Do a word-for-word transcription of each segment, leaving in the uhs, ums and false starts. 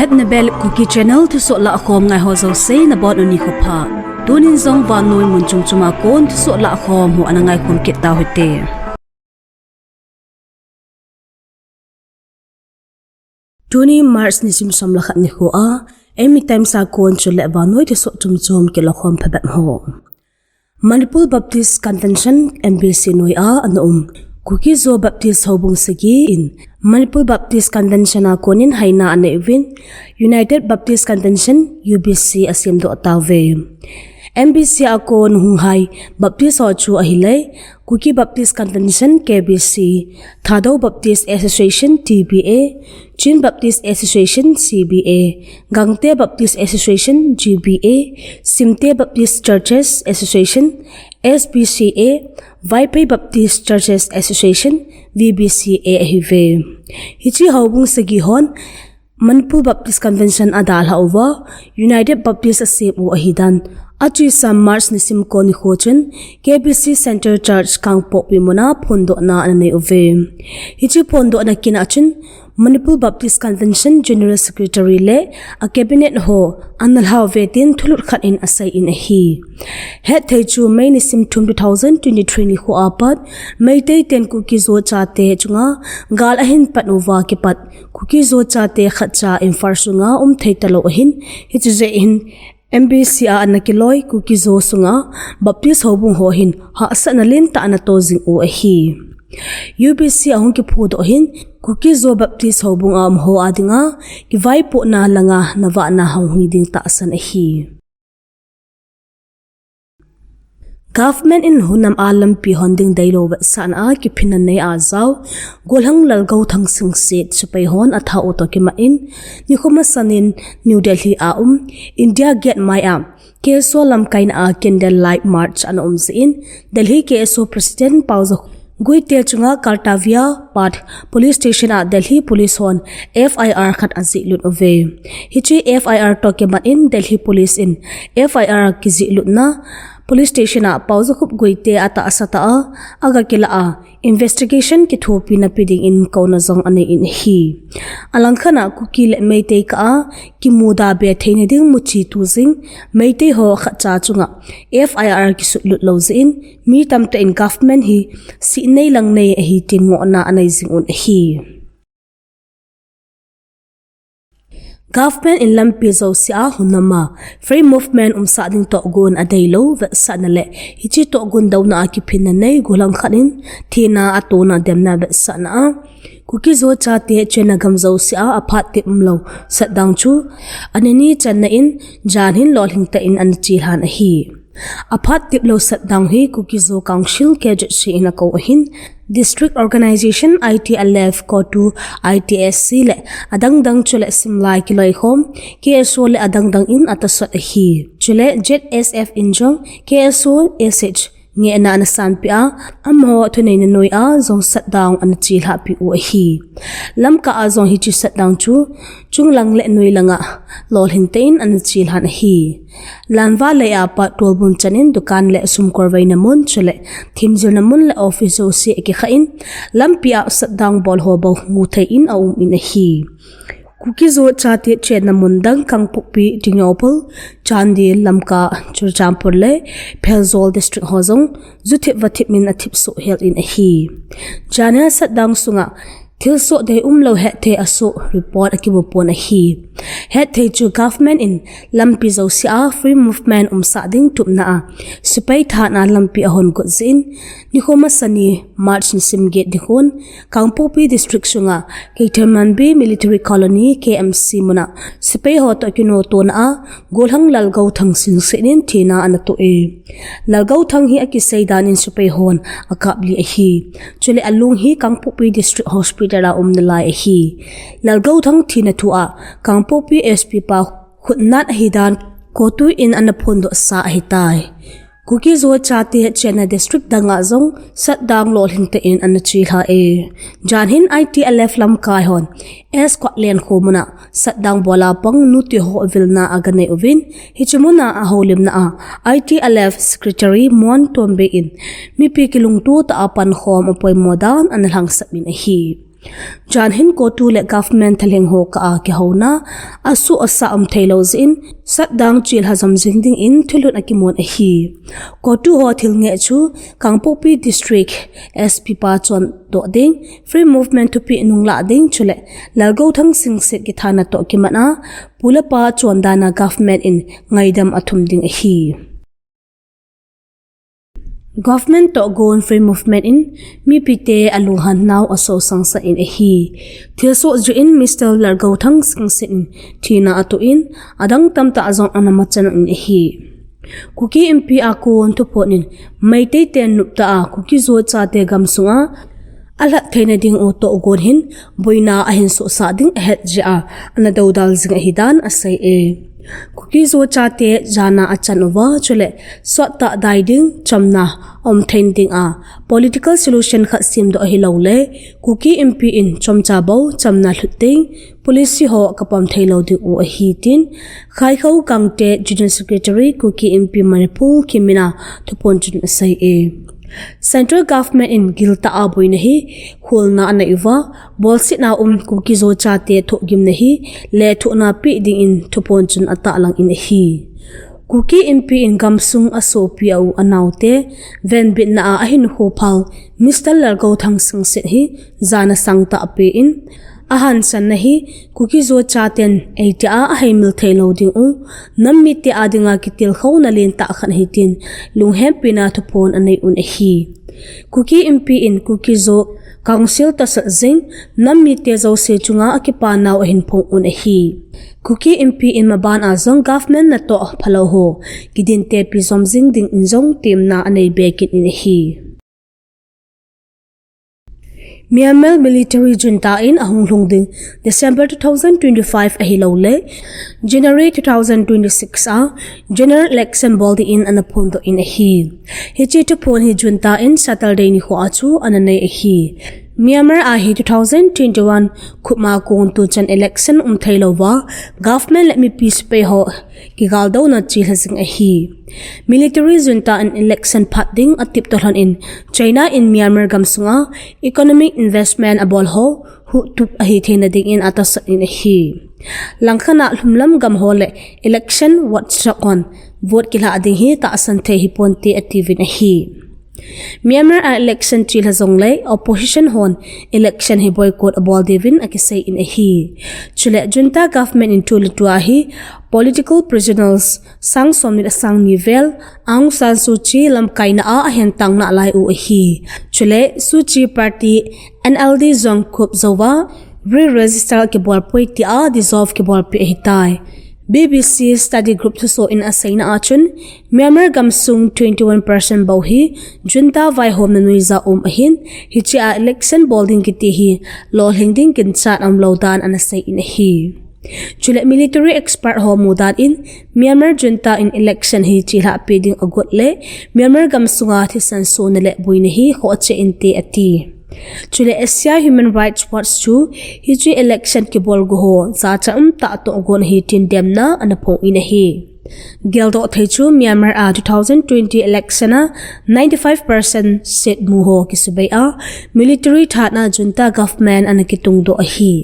Na bel Kuki Channel thusoh lahkhom ngai ho jouse nabonun nikho pha. Tunin jong vannoi mun chom chom a kon thusoh lahkhom ho ana ngaikhom kit tau hite. Tuni March nisim som le khat nikho a, Eimi Times a kon chule vannoi thusoh chom chom kilakhom phabep ho. Manipur Baptist Convention, M B C noi a ana um Kuki-Zo Baptist houbung sagi in Manipur Baptist Convention a konin haina anei uvin, United Baptist Convention, U B C asemdoh tauve. M B C a kon hunghai Baptist ho chu ahile, Kuki Baptist Convention, K B C, Thadou Baptist Association, T B A, Chin Baptist Association, C B A, Gangte Baptist Association, G B A, Simte Baptist Churches Association, S B C A, Vaiphei Baptist Churches Association, V B C A ahiuve. Hiche houbung sagi hon Manipur Baptist Convention adalhah uva, United Baptist asem u ahidan. Achesa March nisim ko nikho chun, K B C Centre Church Kangpokpi muna phondohna ananei uve. Hiche phondohna kin a chun, Manipur Baptist Convention General Secretary le a cabinet ho ana lhauve tin thulut khat in aseiyin ahi. Hetthei chu May nisim thum two thousand twenty-three nikho apat, Meitei ten Kuki-Zo chate chunga gal ahin pat uva kipat, Kuki-Zo chate khatcha Imphal sunga umthei talou ahin, hiche jeh hin M B C a ana kiloi Kuki-Zo sunga Baptist houbung ho hin hahsatna lentah ana to jing u ahi. U B C ahung kiphudoh hin Kuki-Zo Baptist houbung a um ho adinga kivaipohna langa navahna hung hi ding tahsan ahi. Government in hunam a lampi hon ding deilou vetsahna a kiphinna nei a jao, Golhang Lalgouthang Singsit sepai hon athah u toh kimat in, nikho masan in New Delhi a um India Gate mai a K S O lamkaina a Candle Light March ana um jeh in, Delhi K S O President Paojo Guite chunga Kartavia Path Police Station a Delhi Police hon F I R khat ajihlut uve. Hiche F I R toh kimat in Delhi Police in F I R kijihlut na Police Station a Paojakhup Guite atahsa tah a aga kilah a, investigation kithopina pe ding in kouna jong anei in ahi. Alangkhat a Kuki le Meitei kah a kimuda be theina ding muchi tu jing Meitei ho khatcha chunga F I R kisutlut lou jeh in mi tamtah in government hi sih nei lang nei ahi tin ngohna anei jing un ahi. Government in lampi jouse a hunam a free movement umsah ding tohgon adeilou vetsahna le hiche tohgon douna a kiphinna nei Golhang khat in thina atona demna vetsahna a Kuki-Zo chate chenna gam jouse a aphat tep umlou shutdown chu anini channa in jan hin lolhing tah in ana chelhan ahi. Aphat teplou shutdown hi Kuki-Zo Council K Z C in akou ahin, District Organisation I T L F, CoTU, I T S C le adangdang chule simlai kiloikhom K S O le adangdang in atasot ahi. Chule Z S F in jong K S O S H ngehna ana sanpeh a, amaho thuneina noi a jong shutdown ana chelhahpi u ahi. Lamka a jong hiche shutdown chu chunglang le noilang a lolhing tah in ana chelhan ahi. Lanva lei a pat tolbun chan in dukan le sumkolveina mun chule themjilna mun le office jouse akikhah in, lampi a shutdown bol ho bou muthei in aum in ahi. Kuki-Zo chate chenna mun dang Kangpokpi, Tengnoupal, Chandel, Lamka, Churachandpur le Pherzawl district ho jong juthip vathip in athip soh hel in ahi. Janhi a shutdown sunga thilsoh deium lou hetthei asoh report akimu pon ahi. Hetthei chu government in lampi jouse a free movement umsah ding tupna a sepai thana lampi ahon got jeh in, nikho masani March nisim get nikhon Kangpokpi district sunga Keithelmanbi Military Colony, K M C muna sepai ho toh kinotona a Golhang Lalgouthang Singsit in thina ana toh e. Lalgouthang hi akisei dan in sepai hon akaplih ahi. Chule alung hi Kangpokpi District Hospital a um nalai ahi. Lalgouthang thina thu a Kangpokpi S P pa khutnat ahidan CoTU in ana phondohsa ahitai. Kuki-Zo chate chenna district dang a jong shutdown lolhing tah in ana chelha e. Janhin I T L F lamkai hon S Kwatlen kho muna shutdown bol a pang nute ho vilna aganei uvin, hiche muna ahoulimna a I T L F Secretary Muantonbei in mipi kilungto tah a pankhom apoimo dan ana lhangsap in ahi. Jan hin COTU le government thalheng ho kah a kihouna asuh asah um theilou jeh in shutdown chilha jom jing dingin thulhut akimun ahi. COTU ho thil ngeh chu Kangpokpi District S P pa chondoh ding, free movement thupeh nunglah ding chule Lalgouthang Singsit kithana toh kimat a pu le pa chondan a government in ngaidam athum ding ahi. Government toh gon free movement in mipite alunghan nau asosang sah in ahi. Thilsoh jeh in Mister Lalgouthang Singsit in thina atoh in adang tamtah jong ana machan in ahi. Kuki Inpi a kon thuphon in Meitei te noptah a Kuki Zo chate gamsunga alhat theina ding u tohgon hin boina ahin sohsah ding ahet jeh a ana doudal jing ahidan asei e. Kuki Zo chate jana achan uva chule sottah dai ding chamna aum theina ding a political solution khat semdoh ahilou le Kuki Inpi in chomcha bou chamna lhut ding policy ho kapom theilou ding u ahi tin Khaikho Gangte General Secretary Kuki Inpi Manipur Kimina thuphon chun asei e. Central Government in giltah a boina hi kholna anei uva, bolsetna um Kuki Zo chate thohgimna hi lethuhna pe dingin thuphon chun atahlang in ahi. Kuki Inpi in gamsung asopi a u anaote venbitna a ahinkho phal Mister Lalgouthang Singsit hi jana sangtah ape in, ahanchanna hi Kuki Zo chaten eitia aheimil theilou ding u, nam mite a dinga kitilkhouna lentah khat ahi tin lunghempina thuphon anei un ahi. Kuki Inpi in Kuki Zo Council tosot jing nam mite jouse chunga akipa nau ahin phong un ahi. Kuki Inpi in maban a jong government natoh phalou ho kidintepi jom jing dingin jong temna anei be kit in ahi. Myanmar military junta in ahung lhung ding December two thousand twenty-five ahilou le January two thousand twenty-six a general election bol dingin ana phondoh in ahi. Hiche thuphon hi junta in Saturday nikho a chu ana nei ahi. Myanmar a hi two thousand twenty-one kum a kon tuchan election um theilou va, government le mipi sepai ho kigaldouna chilha jing ahi. Military junta in election phat ding atip toh lhon in China in Myanmar gamsunga economic investment abol ho huhtup ahi theina dingin atosot in ahi. Langkhat a lhumlam gam ho le election watchdog hon vote kilha ding hi tahsan thei hiponte atiuvin ahi. Myanmar a election chilha jongle opposition hon election hi boycott abol diuvin akisei in ahi. Chule junta government in tuletua hi political prisoners sang somni le sang ni vel Aung San Suu Kyi lamkaina a ahin tang nalai u ahi. Chule Suu Kyi party N L D jong khup jouva re-register kibol poi tia dissolve kibol peh ahitai. B B C study group thusoh in aseina a chun Myanmar gamsung twenty-one percent bou hi junta vaihomna nuija um ahin, hiche a election bol ding kiti hi lolhing ding ginchat umlou dan ana sei in ahi. Chule military expert ho mudan in Myanmar junta in election hi chilhah pe ding agot le Myanmar gamsunga thisan sona le boina hi khoh cheh inte ati. Chule Asia Human Rights Watch chu hiche election kibol go ho jachat umtah tohgon ahi tin demna ana phong in ahi. Geldoh thei chu Myanmar a two thousand twenty election a ninety-five percent seat mu ho kisubei a military thahatna junta government ana kitungdoh ahi.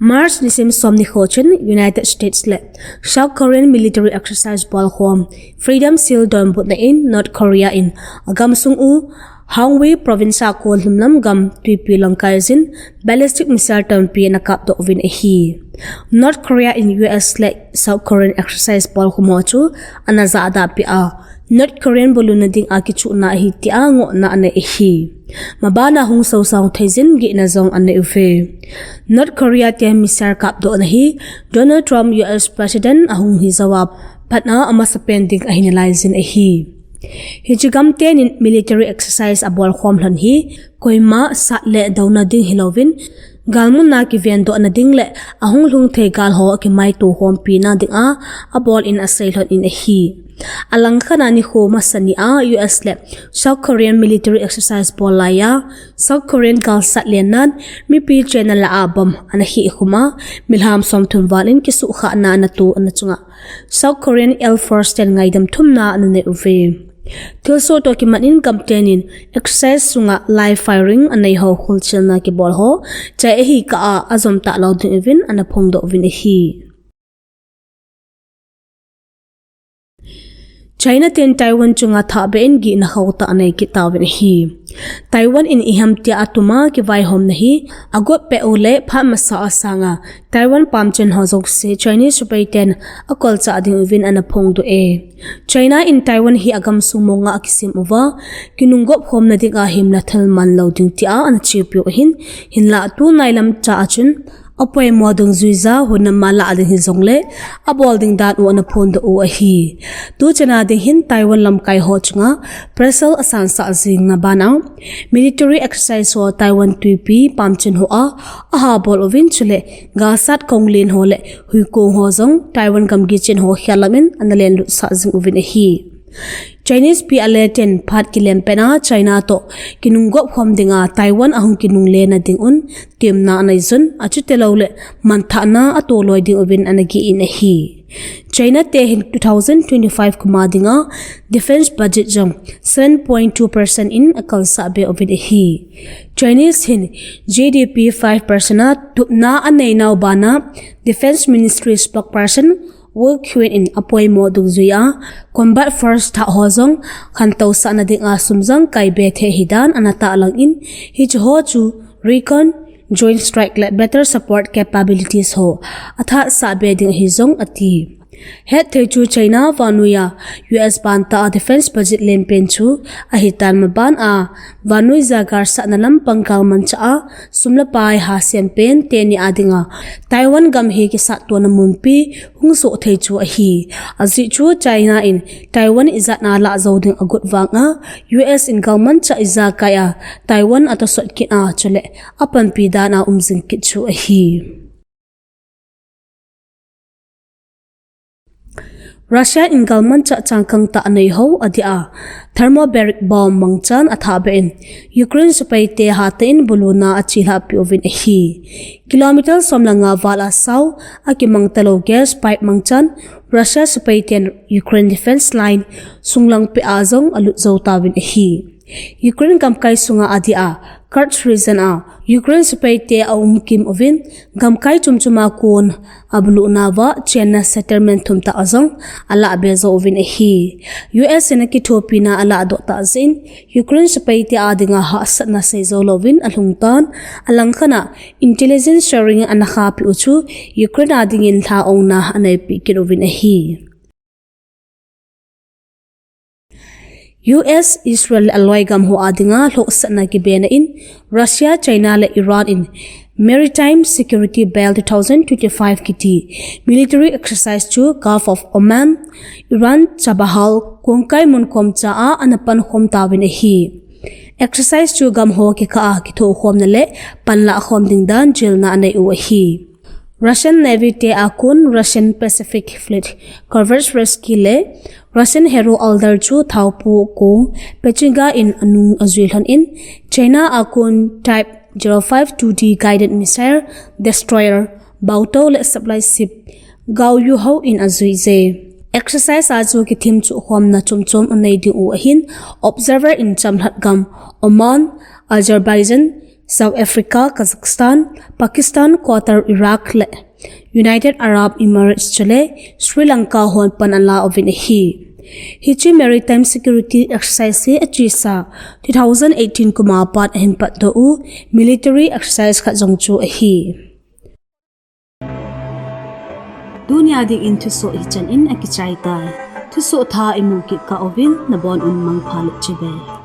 March nisim somni kho chun United States le South Korean military exercise bolkhom Freedom Shield donbutna in North Korea in agamsung u Hwanghae province a kon lhumlam gam twipi langkai jin ballistic missile tampi ana kapdoh uvin ahi. North Korea in U S le South Korean exercise bolkhom ho chu ana jahdah peh a North Korean bolunna dinga kichuhna ahi tia ngohna anei ahi. Mabana hung sousang thei jin gihna jong anei uve. North Korea te missile kapdohna hi Donald Trump U S President ahung hi jouva patna amasapen ding ahi nalai jin ahi. Hiche gam tenin military exercise abolkhom lhon hi koima sat le douna ding hilouvin galmuna kivendohna ding le ahung lhung thei gal ho kimaito khompina dinga abol in asei lhon in ahi. Alangkhat a nikho masa nia U S le South Korean military exercise bol laiya South Korean galsat lennan mipi chenna lah a bomb ana khehkhum a milham somthum val in kisuhkhahna ana to ana chunga South Korean Air Force ten ngaidam thumna ana nei uve. Thilsoh toh kimat in gamten in exercise sunga live firing anei ho kholchilna kibol ho chai ahi kah a ajom talou ding uvin ana phongdoh uvin ahi. China ten Taiwan chunga thahbeh in gihna khauh tah anei kit tauvin ahi. Taiwan in ihamtia atuma kivaihomna hi agot peh u le phat masa a sanga Taiwan pamchen ho jouse Chinese sepai ten akolchah ding uvin ana phongdoh e. China in Taiwan hi agamsung monga akisem uva, kinunggop khomna dinga himna thil manlou ding tia ana chepiu ahin, hinlah tunai lamcha a chun apoimo dungjuija hunam a lah ding hijongle abol ding dan u ana phondoh u ahi. Tuchana ding hin Taiwan lamkai ho chunga pressure asangsah jingna bana military exercise ho Taiwan twipi pamchen hoa ahabol uvin chule galsat konglen ho le huikong ho jong Taiwan gamgi chen ho khel lamin ana lenlutsah jing uvin ahi. Chinese PLA ten phat kilem pet a China toh kinunggop khom dinga Taiwan ahung kinungle na ding un temna anei jun, achutilou le manthahna atoloi ding uvin ana gih in ahi. China te hin two thousand twenty-five kuma dinga defense budget jong seven point two percent in akalsah be uvin ahi. Chinese hin GDP five percent a tupna anei nau bana Defense Ministry spokesperson Wu Qin in apoimo dungjuia combat force thah ho jong khantousahna dinga sum jong kaibe thei hidan ana tahlang in, hiche ho chu recon, joint strike le better support capabilities ho athahsah be ding ahi jong ati. Hetthei chu China vannoiya US bantah a defense budget lenpen chu ahitan, mabana vannoija galsatna lampang galmanchah a sum le pai hasempen teni a dinga Taiwan gam hi kisattohna munpi hung soh thei chu ahi. Ajeh chu China in Taiwan ijat a lahjou ding agot vanga US in galmanchah ijakai a Taiwan atosot kit a chule apanpi dan a umjing kit chu ahi. Russia in galmanchah changkang tah anei ho adia thermobaric bomb mangchan athahbeh in Ukraine sepai te hatah in buluna achelhah peh uvin ahi. Kilometer som le nga val a sao akimang talou gas pipe mangchan Russia sepai ten Ukraine defense line sunglang peh a jong alut jou tauvin ahi. Ukraine gamkai sunga adia Kursk region a Ukraine sepai te aumkim uvin gamkai chomchom a kon abuluna uva chenna settlement thum tah a jong alahbe jou uvin ahi. US in akithopina alahdoh tah jeh in Ukraine sepai te a dinga hahsatna seijou louvin alhungtan, alangkhat a intelligence sharing ana khahpeh u chu Ukraine a dingin lhaongna aneipeh kit uvin ahi. US, Israel le aloi gam ho a dinga lhohsahna kibena in Russia, China le Iran in Maritime Security Bill two thousand twenty-five kiti military exercise chu Gulf of Oman, Iran Chabahar kongkai mun khomcha a ana pankhom tauvin ahi. Exercise chu gam ho kikah a kithokhomna le panlahkhom ding dan jilna anei u ahi. Russian Navy te a kon Russian Pacific Fleet Corvette Russkiy le Russian Hero Aldar chu thaopu kong Pechenga in anung ajui lhon in, China a kon Type zero five two D guided missile destroyer Baotou le supply ship Gaoyu ho in ajui je. Exercise a chu kithemchuh khomna chomchom anei ding u ahin, observer in chamlhat gam Oman, Azerbaijan, South Africa, Kazakhstan, Pakistan, Qatar, Iraq le United Arab Emirates chule Sri Lanka hon pan ala uvin ahi. Hiche Maritime Security Exercise hi achesa two thousand eighteen kuma pat ahin patdoh u military exercise khat jong chu ahi. Tunia dingin thusoh hichan in akichai tai. Thusoh thah imu kit kah uvin nabon un mangpha le chibai.